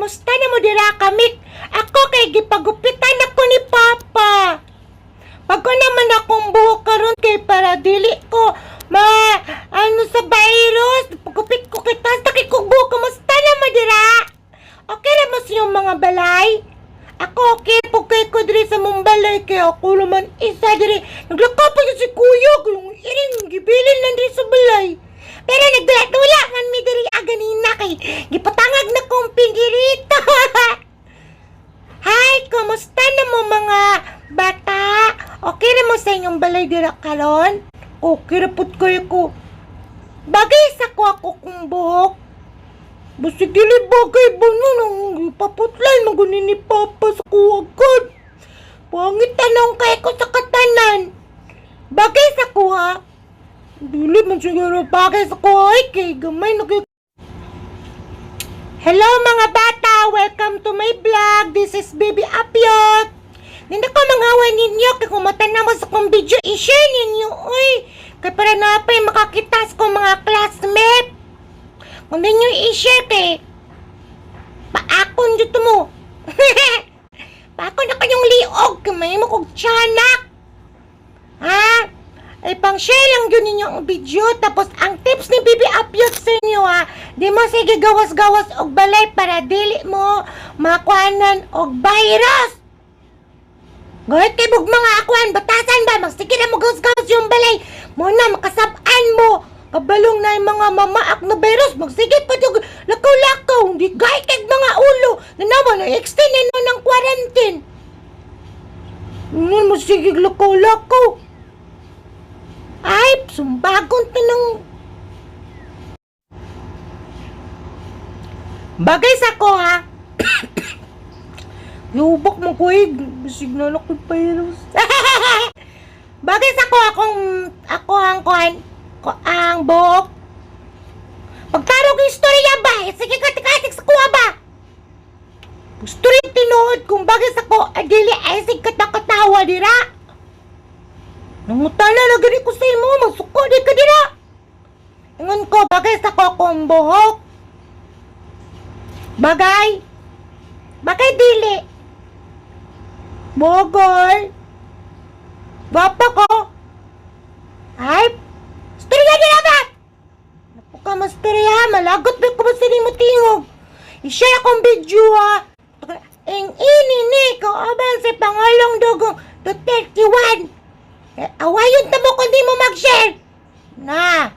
Kumusta na mo dira kamik? Ako kay gipagupitan ako ni Papa. Bago naman akong buhok karon kay para dili ko ma ano sa virus. Pagupit ko kita sa kay buhok. Kumusta na mo dira? Okay ra mo sa inyong mga balay? Ako okay po kay ko diri sa mong balay kay ako naman isa diri. Naglakaw pa yun si kuya kay yung iring gibilin lang diri sa balay. Pero nagdula-dula man mi diri aganina kay gipatangag na kong pinggirito. Hi, kumusta na mo mga bata? Okay na mo sa inyong balay dira karon? Okay ra pud kayo ko. Bagay sa ko ako kong buhok. Basta dili bagay ba nun ang paputlay maguni ni Papa sa kuwagad. Pangit tanong kay ko sa katanan. Bagay sa kuha. Dili man siguro bagay sa kuha ay kay gamay na kay. Hello mga bata! Welcome to my vlog! This is Baby Apyot! Hindi ko mangaway ninyo kay kung matanaw mo sa kong video, i-share ninyo, uy! Kay para na pa'y makakita sa kong mga classmate. Kung ninyo i-share kay paakon dito mo. Paakon na kayong liog kay may mo kog tiyanak. Ha? Ay, pang-share lang yun ninyo ang video. Tapos, ang tips ni Bibi Apyot sa inyo, ha. Di mo sige gawas-gawas og balay para dili mo makuanan og virus. Gahit kay bug mga akuan, batasan ba? Magsige na mo gawas-gawas yung balay. Muna, makasab-an mo. Kabalong na yung mga mamaak na virus. Magsige pa yung lakaw-lakaw. Hindi gahit kay mga ulo. Nanawa na extend na ng quarantine. Ano mo sige lakaw-lakaw. Ay, sumbagon to ng. Bagay sa ko, ha? Lubak mo ko eh. Bisig na na ko'y virus. Bagay sa ko akong. Ako ang kuhan. Ko ang buhok. Pagtarog yung istorya ba? Eh, sige katik-katik sa kuha ba? Istorya tinuod kung bagay sa ko, adili ay sig katakatawa dira. Nangutala na gani ko sa imo, magsuko di ka dira. Ingon ko, bagay sa ko akong buhok. Bagay. Bagay dili. Bogol. Gwapa ko. Ay, istorya dira ba? Naku ka mastorya, malagot ba ko ba sa mo tingog? I-share akong video ha. Ing ini ni ko aban si Pangulong Dugong Duterte 1. Eh, awayon ta mo kung di mo mag-share. Na.